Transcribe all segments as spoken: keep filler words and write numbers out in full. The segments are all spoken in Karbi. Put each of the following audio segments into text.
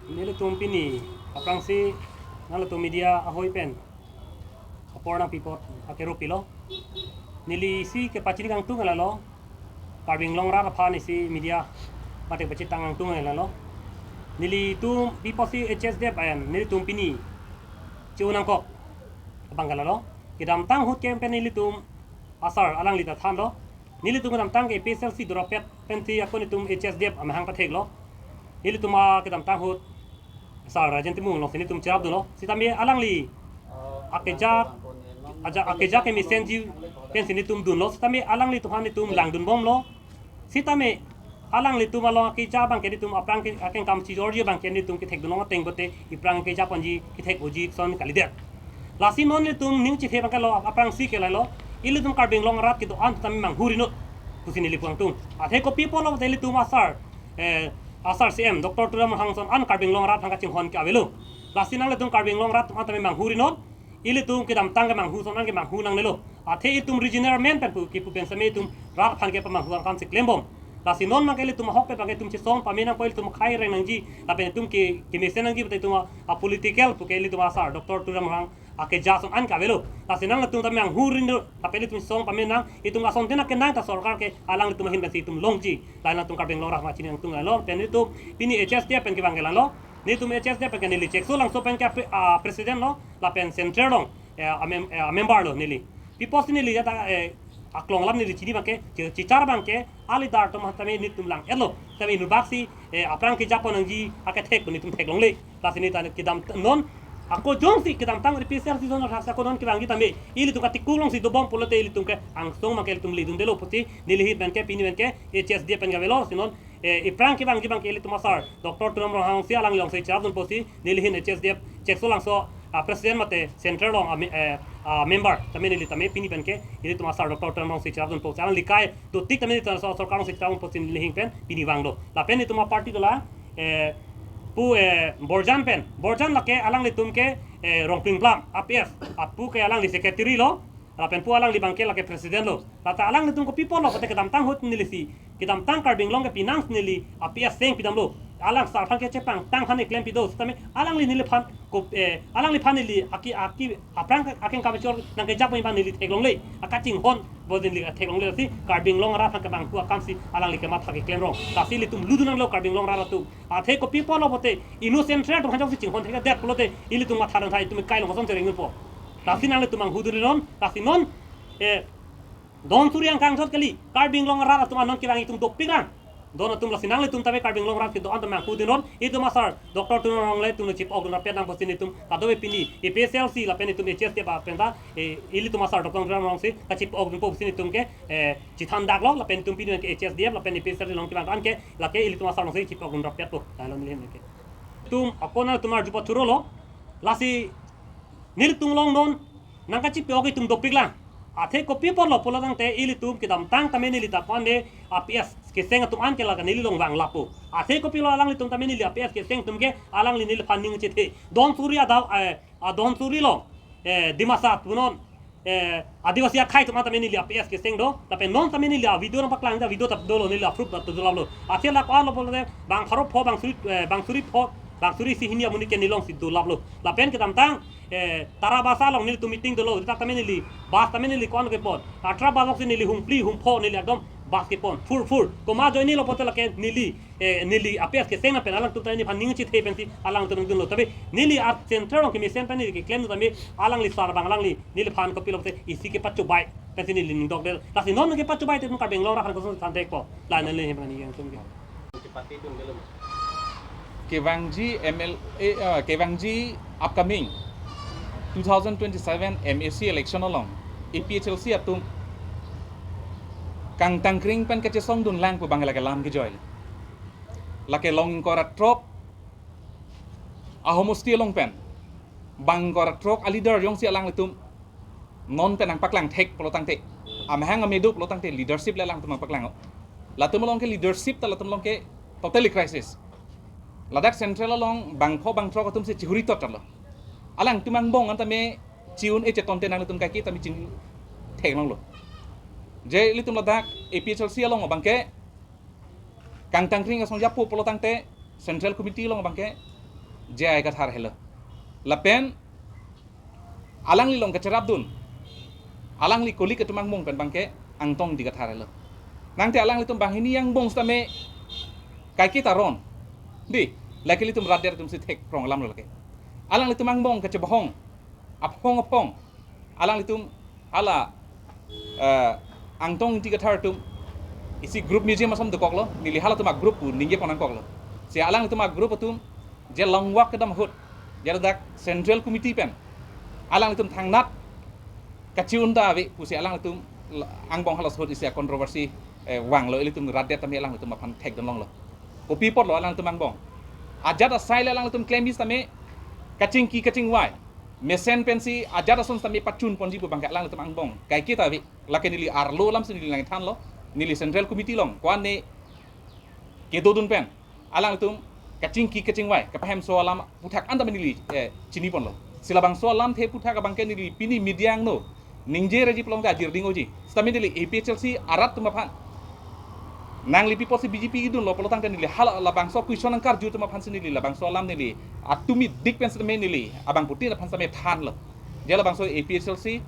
Nelitum pini aphrangsi nanglitum media ahoi pen apor nangpi apot akerup pilo. Neli isi kepachini kangtung lalo, Karbi Anglong arat aphan isi media mate pachini kangtung lalo. Nelitum pi apotsi H S D F an nelitum pini che-o nangkok abang ke lalo. Kedamtang ahut ke pen nelitum asar alangli ta thanlo. Nelitum kedamtang ke A P H L C dorapet pensi ako nelitum H S D F amahang patheklo. Nelitum a kedamtang ahut asar Rajen Timung alongsi nelitum cherapdunlo. Sitame alangli akeja, aja, akeja kemesenji pensi nelitum dunlo. Sitame alanglitum aphan nelitum langdunbomlo. Sitame alanglitum along akeja abang ke nelitum aphrang ke akengkam chijorji abang ke nelitum kethekdunlong ateng pote iphrang keja ponji kethek-oji ason kalidet. Lasi non nelitum ning chethe abang ke lo, aphrangsi ke lalo, ilitum Karbi Anglong arat kedo-an tame manghu rinot pusi neli pu kangtung. Athe kopi apotlo pote ilitum asar, eh, asar C M Doctor Tuliram Ronghang ason an Karbi Anglong arat aphan kachinghon ke avelo. Lasi nanglitum Karbi Anglong arat atum an tame manghu rinot, ilitum kedamtang kemanghu ason an kemanghu nangnelo. Athe itum regional men pen pu kipu pen sitame itum rat aphan kepamanghu akamsi klembom. Lasi non abang ke ilitum ahok pen abang ke itum chesong pame nangpo, ilitum akhai reng nangji lapen itum ke kemesen nangji pote itum a, a political pu ke ilitum asar Doctor Tuliram Ronghang akeja ason an ke avelo. Lasi nanglitum tame manghu rinot lapen ilitum chesong pame nang, itum asonte nangkenang ta sorkar ke alanglitum ahin pensi itum longji. Lahenlo nangtum Karbi Anglong arat aphan chini kangtung lalo. Pen itum pini H S D F pen kevang ke lalo. Nelitum H S D F pen ke neli Chekso Langso pen ke a pre-, a president lo, lapen central along, eh, a mem-, eh, a member lo neli. Pi apotsi neli jata, eh, aklong alam neli chini abang ke, che-, chichar abang ke, a leader atum tame nelitum lang-etlo. Tame inut baksi, eh, aphrang keja pon nangji akethek pu nelitum theklongle. Lasi neli ta kedam non, ako jongsi kedamtang A P H L C ason athak ako non kevangji tame, ilitum katikung alongsi dobom pulote ilitum ke angsong abang ke ilitum ledundelo pusi, neli ahin pen ke, pini pen ke, H S D F pen ke avelo, si non, eh, iphrang kevangji abang ke ilitum asar Doctor Tuliram Ronghang si alangli alongsi cherapdunpo si, neli ahin H S D F Chekso Langso, ah, president mate central along, ah, me-, eh, ah, member tame neli tame pini pen ke ilitum asar Doctor Tuliram Ronghang si cherapdunpo si, alangli kai dotik tame nelitum asar sorkar alongsi cherapdunpo si neli ahin pen pini vanglo. Lapen itum a party dola, eh, pu, eh, Borjan pen, Borjan lake alanglitum ke, eh, Rongpling Plam, A P S, apu ke alangli secretary lo, lapen pu alangli abang ke lake president lo. Lata alanglitum kopi apotlo pote kedamtang ahut neli si, kedamtang Karbi Anglong ke pinang neli A P S seng pidamlo. Alang sar aphan ke chepangtang aphan keklem pido. Sitame alangli neliphan ko, eh, alangliphan neli aki, aki aphrang akengkam chor nangkeja pon abang neli theklongle. Akachinghon bo neli theklongle si Karbi Anglong arat aphan kemanghu akamsi alangli kematha keklem rong. Lasi ilitum ludun nanglo Karbi Anglong arat atum. Athe kopi apotlo pote innocent rat atum aphan jongsi chinghon thekdet pulote ilitum matha nangtha, itum kai along kosonsi rengdunpo. Lasi nanglitum manghu dun non, lasi non, eh, don suri angkang jot kali, Karbi Anglong arat atum an non kevang itum dopik lang. Don atum lasi nanglitum tame Karbi Anglong arat kedo-an tame manghu dun non, itum asar Doctor Tuliram Ronghang le itum chip-ok dunrapet nangpo si nelitum kadokave pini A P H L C lapen itum H S D F pen ta, eh, ilitum asar Doctor Tuliram Ronghang si kachip-ok dunpo si nelitum ke, eh, chethandaklo, lapen itum pini ke H S D F lapen A P H L C along kevang an ke lake ilitum asar alongsi chip-ok dunrapetpo. Lahenlo neli ahin ke. Itum ako nangtum arju pachurolo. Lasi nelitum along non nangkachipi-ok itum dopik lang. Athe kopi apotlo pulo tangte ilitum kedamtang tame neli ta pande A P S keseng atum an ke lake neli along vang lapo. Athe kopilo alanglitum tame neli A P S keseng atum ke alangli neliphan ning chethe. Don suri adau, eh, a don suri along, eh, Dimasa punon, eh, Adivasi akhai atum an tame neli A P S keseng do, lapen non tame neli a video nangpaklang ta video ta dolo, neli a proof ta dolaplo. Athe la ko-an lo pulote bang pharo pho, bang suri, eh, bang suri pho, bang suri isi hini amonit ke neli alongsi dolaplo. Lapen kedamtang, eh, Tarabasa along nelitum meeting dolo, ta tame neli bus tame neli ko-an kepon. Atra bus alongsi neli hum phli hum pho neli ekdom bus kepon. Phur phur. Komat ajoine lo pulote lake neli, eh, neli A P S keseng lapen alangtum ta neliphan ning chethe pensi alangtum nangdunlo. Tapi neli a central along kemesen pen neli keklem tame alangli sar abang alangli neliphan kopilo pote isi kepachobai pensi neli ning dokdel. Lasi non kepachobai te itum Karbi Anglong arat aphan kosonsi thandekpo. La neli hem neli yang tum ke. Kevangji M L A, eh, kevangji upcoming two thousand twenty-seven M A C election along A P H L C atum kangtangkring pen kachesongdun lang pu abang lake alam kejoi. Lake long ingkoi ra throk ahomosti along pen bang ingkoi ra throk a leader jongsi alanglitum non pen nangpaklang thek pulo tangte, amahang amedo pulo tangte leadership le alangtum nangpaklang-o. Latum along ke leadership ta latum along ke totally crisis. Ladak central along bang pho bang throk atum si chihuri tot lo. Alangtum angbong an tame chi-un-e chetonte nanglitum kaike tame chini theklonglo. Je ilitum ladak A P H L C along abang ke kangtangkring asong japo pulo tangte Central Committee along abangke J I Kathar helo. Lapen alangli along kacherapdun, alangli colleague atum angbong pen abangke Angtong Ingti Kathar helo. Nangte alanglitum banghini angbong sitame kaike ta ron. Dei, lake ilitum rat adet atum si thek prong alam lo lake. Alanglitum angbong kachebohong, aphong aphong. Alanglitum hala, eh, Angtong Ingti Kathar atum isi group museum ason dokoklo, neli halatum a-group pu ningje pon nangkoklo. Si alanglitum a-group atum je long walk kedam ahut, je ladak Central Committee pen alanglitum thangnat kachi-un ta ave pusi alanglitum la-, angbong halas ahut isi a-controversy, eh, vanglo, ilitum rat adet tame alanglitum aphan thekdun longlo. Kopi apotlo alanglitum angbong? Ajat asai le alanglitum klem sitame kachingki kachingvai, mesen pensi ajat ason sitame pachun ponji pu abangke alanglitum angbong kaike ta ave. Lake neli arlo alam si neli nangthanlo, neli Central Committee along ko-an ne kedodun pen alanglitum kachingki kachingvai, kapahemso alam aphuthak an tame neli, eh, chini ponlo. Si labangso alamthe aphuthak abangke neli pini media angno ningje reji pulote ajir ding oji. Sitame neli A P H L C arat atum aphan, nangli pi apotsi B J P idunlo pulo tangte neli hala labangso question nangkarju atum aphan si neli labangso alam neli atumi dik pen sitame neli abangphutin aphan sitame thanlo. Je labangso A P H L C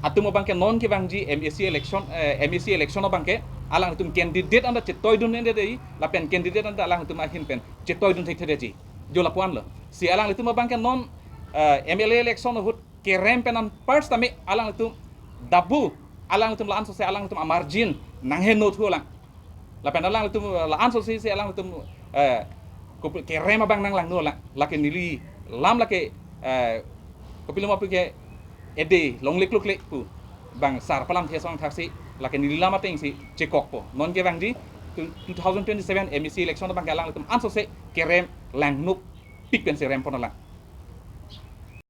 atum abangke non kevangji M A C election, eh, M A C election abangke alangtum candidate anta chetoidun-edet dei, lapen candidate anta alangtum ahin pen chetoidun thekthedetji. Jo lapu-anlo. Si alanglitum abangke non, eh, M L A election ahut kerem pen an first tame alanglitum dabu, alanglitum la-an sose alanglitum a-margin nangheno thulang. Lapen alanglitum la-an sose si alanglitum, eh, kopi kerem abang nanglangno lang. Lake neli lam lake, eh, kopilo ma puke ede longle klukle pu bang sar palamthe asong thaksi lake neli lam atengsi chekokpo. Non kevangji two, two thousand twenty-seven M A C election abangke alanglitum ansose kerem langnopik pensi rem pon lang.